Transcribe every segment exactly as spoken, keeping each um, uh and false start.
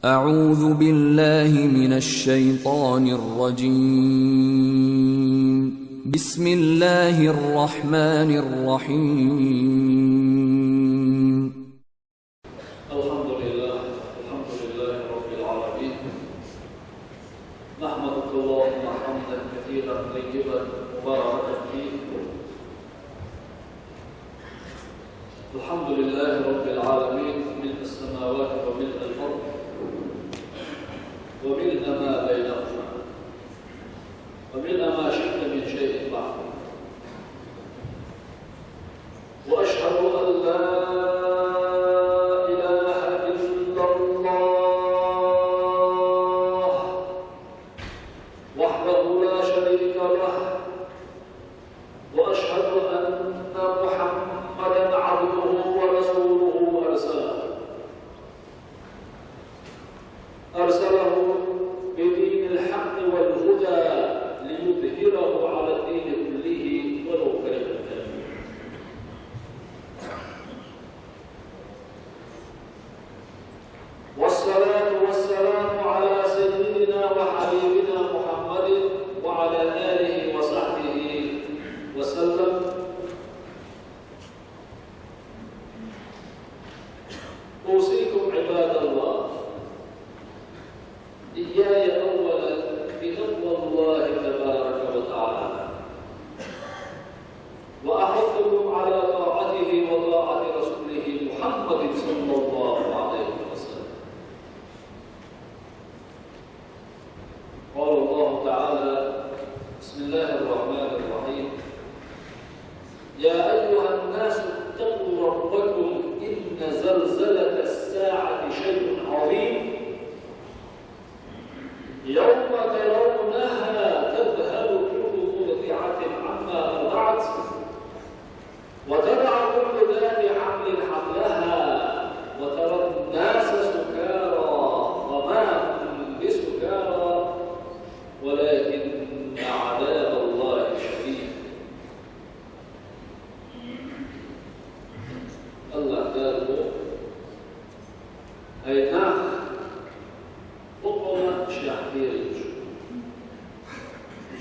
أعوذ بالله من الشيطان الرجيم. بسم الله الرحمن الرحيم. الحمد لله، الحمد لله رب العالمين. نحمدك اللهم حمدا كثيرا طيبا مباركا فيه. الحمد لله رب العالمين، ملء السماوات وملء الأرض وملء ما بينهما وملء ما شئت من شيء بعد. وأشهد أن لا إله إلا الله وحده لا شريك له، وأشهد أن محمدا عبده ورسوله أرسله، أرسله بدين الحق والهدى ليظهره على الدين كله ولو كره الكافرون. والصلاة والسلام على سيدنا وحبيبنا محمد وعلى آله وصحبه وسلم. أوصيكم عباد الله، إياي أولا بتقوى الله تبارك وتعالى، وأحثكم على طاعته وطاعة رسوله محمد صلى الله عليه وسلم. قال الله تعالى: بسم الله الرحمن الرحيم. يا أيها الناس اتقوا ربكم إن زلزلة الساعة شيء عظيم. يوم ترونها تذهل كل مرضعة عما أرضعت وتضع كل ذات حمل حملها وترى الناس سكارى وما هم بسكارى ولكن عذاب الله شديد. الله قال: أي ناخ، بقوة شاحفير يمشوا.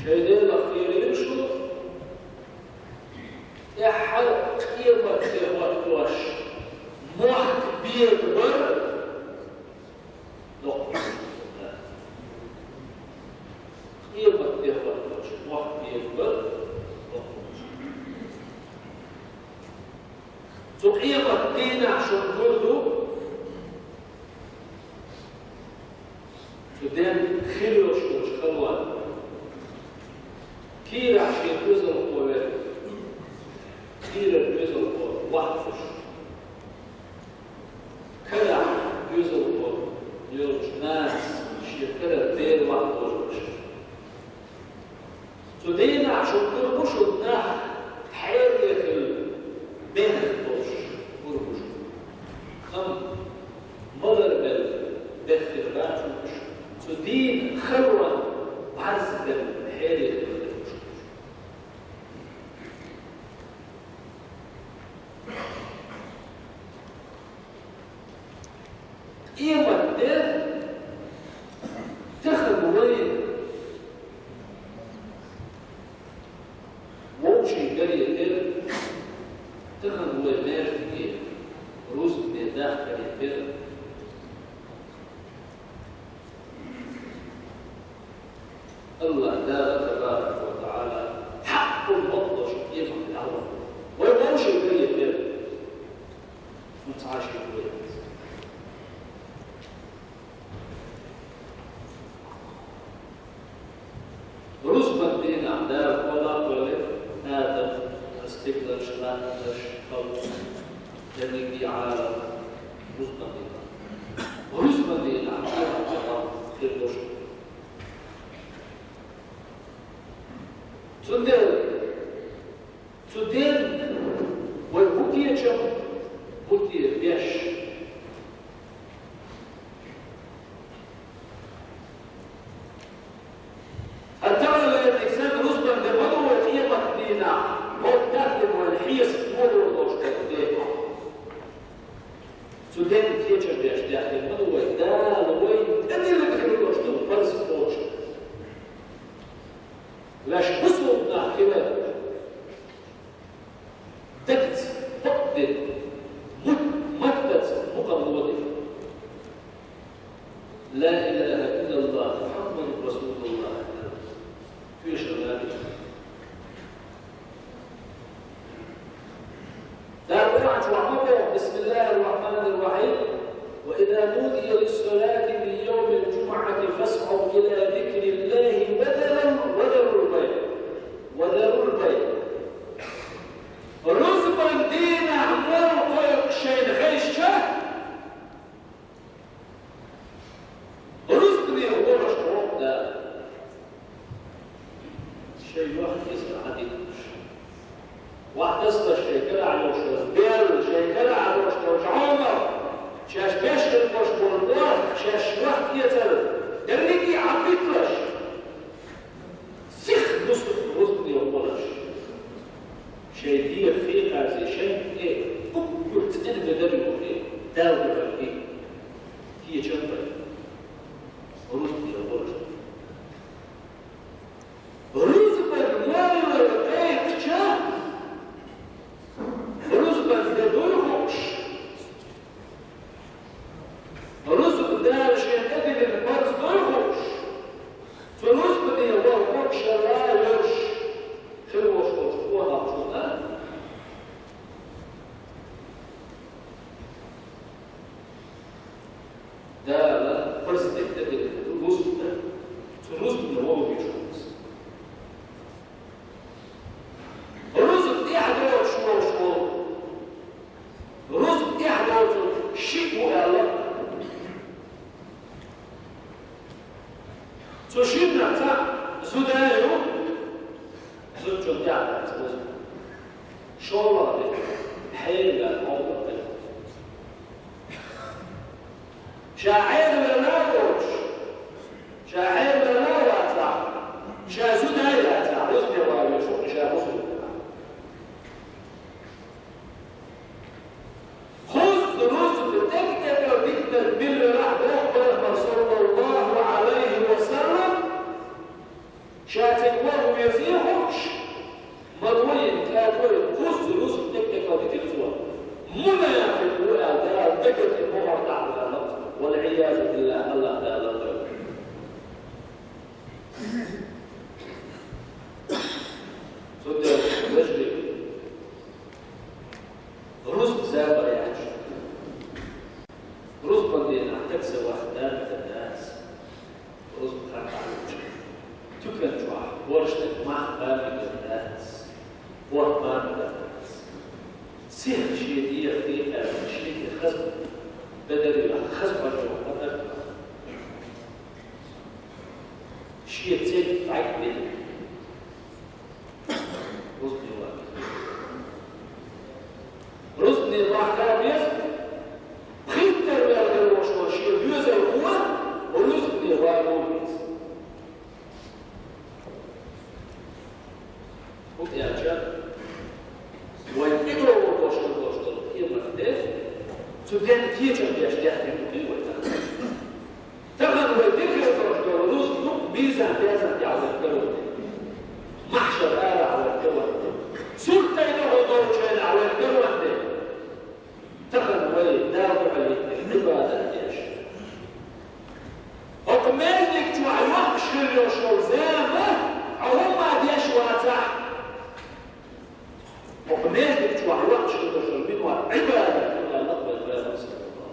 شيدين لخير يمشوا. Эххьа къемат де хӀоттош мохк бегабар доккха. Къемат де хӀоттош мохк бегабар доккха. Цу къемат дийнахь шуна гур ду, цу ден хир йолуш долчу халонна. Кийрахь шен доьзалхо верг, кийрара доьзалхо вахчуш, карахь доьзалхо йолчу нанас шен карара ден вахчуш. Цу дийнахь шуна гур бу шуна нах хьерехила бехк болуш гур бу шуна. Амма малар мел бехк хир бац уьш, цу дийнан халонна бӀаьрзе бен хьерехила хир бу шуна. Къемат де тахана вай вовшийн каретера, тахана вай маьждиге рузбане дахкарехь тера. АллахӀ Дала, табарак ва таӀала, хьакъ долу бакъдолуш къемат дӀавахана. Вай вовшийн каретера. Цунна цхьа а шен вай яц. Рузбан дийнахь Дала кхоллакх валле, Адам, стигланаш, латтанаш, халкъ, дерриге Ӏалам, рузбан дийнахь. Рузбан дийнахь Дала хир долуш. Цундела цу ден вай хӀун кечам, хӀун те беш? ХӀара тахана вай сан рузбан де ма ду вай къемат дийнахь, хӀокху даьхни вайна хьесап лур долуш дерг де. Цу ден кечам беш даьхни ма ду вай, Дала вай لا إله إلا الله محمد رسول الله. Тоьшалла. Дала Къуръан чу ма боху: بسم الله الرحمن الرحيم. وإذا نودي للصلاة من يوم الجمعة فاسعوا إلى ذكر الله وذروا، وذروا البيع. وذروا البيع. Рузбан дийнахь молла кхойкхуш шайна хезча, рузбане гӀолаш кхойкху Дала. Шайн йохк-эзар хьадитташ, ваьхьтасташ шайн карахь йолуш, бел шайн карахь долуш долчу Ӏомах, шаьш беш хир болуш болу бохк, шаьш йохк-эзар дерриге а Ӏабитталаш. Сих бусург рузбане гӀолаш. Шайн дегӀ хекхарзе, шайн тӀе уггар цӀена бедар юхе, Далла бахе, кечам бара. Рузбане гӀолаш. Рузбан молла кхойкхуча, рузбан де дуй хууш. Рузба Дала шен тӀедиллина парз дуй хууш, цу рузбане ваха хууш шарра йолуш хир волуш волчу къонахчунна Дала парз де тӀедиллина рузба, цу рузбане ваха везаш ву иза. Рузба тӀехь доцуш волуш волу, рузба тӀехь доцург шиъ ву аьлла. Цу шиннах цхьаъ зуда ю, зудчун тӀехь дац рузба. ШолгӀа де, хьераваьлла хьовдал де. Ша хьераваьлла а воцуш, ша хьераваьлла а вацахь, ша зуда а яцахь, рузбане ваха везаш ву ша бусург. Кхузза рузба тӀекӀел-тӀекӀел дитинарг мила велахь, боху Пайхамара, саллаллаху Ӏалайхи ва саллам, ша цуьнга ваха везе а хууш, ма вайна кӀаьргойн кхузза рузба тӀекӀел-тӀекӀел дитира цо. Мунафикъ ву аьлла, Дала дагар тӀе мухӀар дӀахьажалла, вал-Ӏиязу биллахӀ, АллахӀ Дала лардойла. Цундела, вежарий, рузба забар яц. Рузбан дийнахь тӀе ца вахна дагар дац. Рузба хатта хьалучу. Туькан чохь борш дерг мах бан мегар дац. Бохк бан мегар дац. Сих шен дегӀ хекхар, шен тӀе хаза бедар йоху, хаза бажо хатар. Шен цӀе дӀа а бина. Рузбане ваха. Рузбане ваха беза, пхийттара ваьлла хир волуш волу шен доьзал вон, рузбане ваха беза. ХӀунда аьлча вай тӀедогӀур долуш долуш долу къематде, цу ден кечам деш даьхкина ду-кх вай тахана. Тахана вай дика хир долуш долу рузба ду-кх мизан-дезан тӀехь вай карор де. Махьшар арахь вай карор де. Сурт тайна долчу хенахь вай карор де. Тахана вай Далла дуьхьал йиттина Ӏибадат деш. ХӀокху маьждиг чохь йоккхуш хир йолуш йолу зама, хьо хӀумма деш вацахь, хӀокху маьждиг чохь йоккхуш хир йолуш йолу минот Ӏибадат ду аьлла вай Пайхамара, саллаллаху.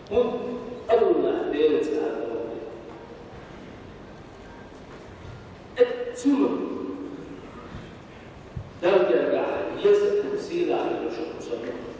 ХӀунда? АллахӀ Делан цӀарах ду. Э, цунах Далла гергахь еза сийлахь хир йолуш йолу мусулман.